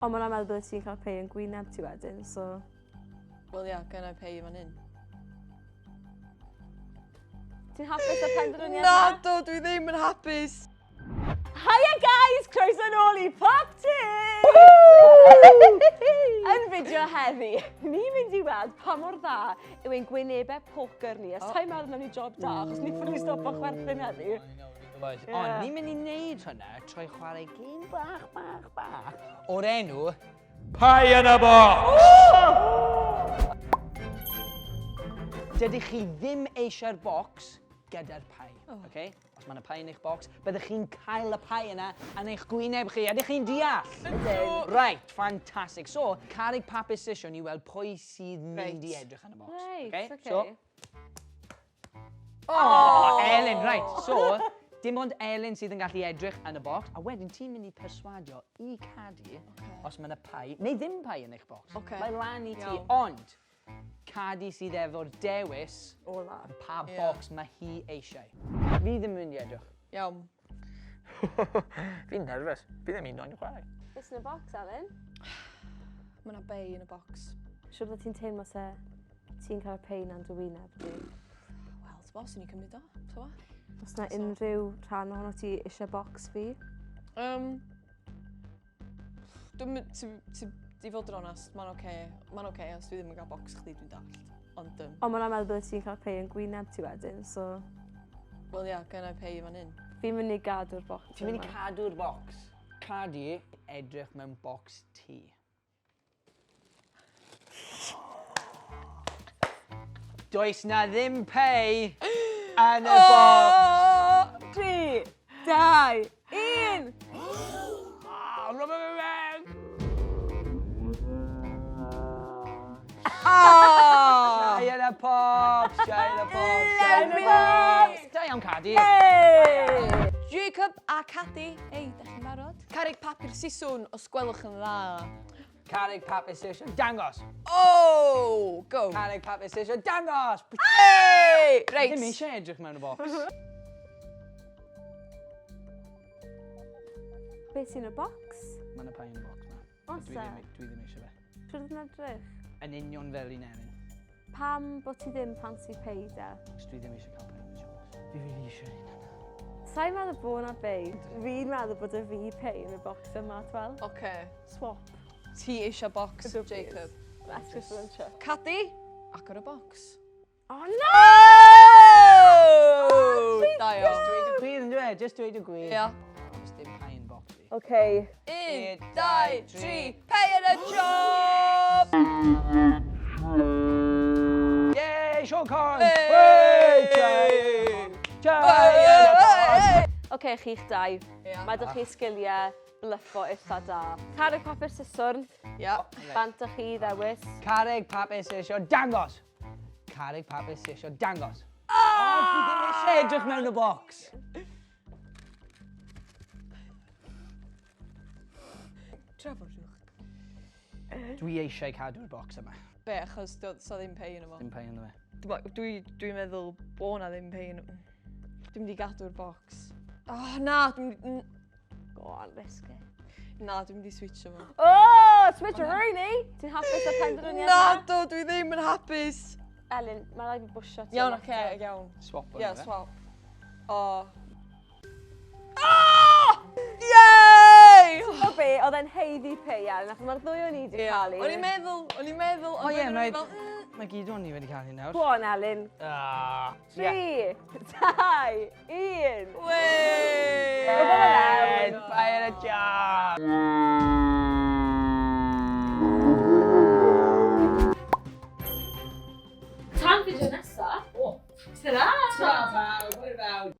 Ond mae'n meddwl bydde ti'n cael pei yn gwyneb ti wedyn, so. Wel ia, gen i pei fan hyn. Ti'n hapus â'r penderfyniad Na, do, dwi ddim yn hapus. Hiya guys, croeso nôl i Pop Tea! Yn fideo heddi, ni'n mynd i weld pa mor dda yw ein gwynebau poker ni. A oh. sa'n meddwl nawn ni job da, achos ni ffwrdd i stopo chwerthin heddi. Gwybod. Yeah. Ond ni'n mynd i wneud hwnna trwy chwarae gêm bach, bach, bach o'r enw Pie in a Box! Dydych chi ddim eisiau'r box gyda'r pie, oh. okay? Os mae yna pie yn eich box, byddwch chi'n cael y pie yna yn eich gwyneb chi. Ydych chi'n deall? Ydyn. Right, fantastic. So, carreg papur sesiwn i weld pwy sydd mynd i edrych yn y box. Right, okay? okay. So, Oh, Elin, right. So, dim ond Elin sydd yn gallu edrych yn y box, a wedyn ti'n mynd i perswadio i Cadi okay. os mae yna pai, neu ddim pai yn eich box. Okay. Mae lan i ti, Iawn. ond Cadi sydd efo'r dewis Ola. pa Ie. box mae hi eisiau. Fi ddim yn mynd i edrych. Iawn. Fi'n nerfus. Fi ddim un o'n chwarae. Beth sy'n y box, Elin? Mae yna bei yn y box. Siwr bod ti'n teimlo se ti'n cael y pain am dy wyneb di. Wel, ti'n bo, swn i'n cymryd o, ti'n bo? Os na unrhyw rhan ohono ti eisiau box fi? Dwi'n... Ti, i fod yn onest, mae'n oce. Mae'n oce, os dwi ddim yn cael box chdi, dwi'n dallt. Ond, Ond mae'n meddwl bydde ti'n cael pei yn gwyneb ti wedyn, so. Wel ia, gen i pei fan hyn. Fi'n mynd i gadw'r box Ti'n mynd i yma. cadw'r box. Cadi edrych mewn box ti. Does na ddim pei yn y box. 3, 2, 1! Oh, rub it mewn! Oh! Chai yn y pops, chai yn y pops, chai yn y pops. Da iawn, Cadi. Hey! Jacob a Cadi, ei, da chi'n barod? Carreg papur siswrn, os gwelwch yn dda. Carreg papur siswrn, dangos. Oh, go. Carreg papur siswrn, dangos. Hey! Reit. Ddim eisiau edrych mewn y box. Beth sy'n y box? Mae yna pie yn y box ma. Oes Dwi e? ddim eisiau fe. Siwr yn edrych? Yn union fel un Elin. Pam bod ti ddim fancy pei de? Cos dwi ddim eisiau cael pie yn y box. Fi rili eisiau un yna. Sa'n meddwl bod na bei. Fi'n meddwl bod y fi pei yn y box yma, twel. Oce. Swap. Ti eisiau box, Jacob. Esgus yn siarad. Cadi, agor y box. Oh no! Oh! Da iawn. Just dweud y gwir, yn dweud? Just dweud y gwir. Ia. Just dim pie yn box fi. Okay. 1, 2, 3, pay yn y job! Yay, Siôn Corn! Hey! Hey! Chai yn y box! Oce, chi'ch dau. Ia. Mae dych chi sgiliau blyffo eitha da. Carreg papur siswrn, Ia. bant â chi ddewis. Carreg papur siswrn, dangos! Carreg papur siswrn, dangos! Oh, fi ddim eisiau edrych mewn y box! Trafodwch. Dwi eisiau cadw'r box yma. Be, achos so ddim pay yn efo? Ddim pay ynddo fe. Dwi'n meddwl bo na ddim pay yn. Dwi'n mynd i gadw'r box. Oh, na, dwi'n mynd. Go on, risk it. Na, dwi'n mynd i switcho fo. Oh, switcheroonie! Ti'n hapus â penderfyniad Na, na? do, dwi ddim yn hapus. Elin, mae rhaid fi bwsio ti. Iawn, oce, iawn. Swap Ie, o'n fe. swap. O. Ah! Yay! O be, oedd e'n haeddu pei, Elin, achos mae'r ddwy o'n i wedi Ie. cael O'n i'n meddwl, o'n i'n meddwl, O ond ie, wedyn o'n mae i fel, Mae gyd o'n ni wedi cael hyn nawr. Go on, Elin. Ah, ie. 3, 2, 1. Wey! Rhywbeth fel Pie in a jar!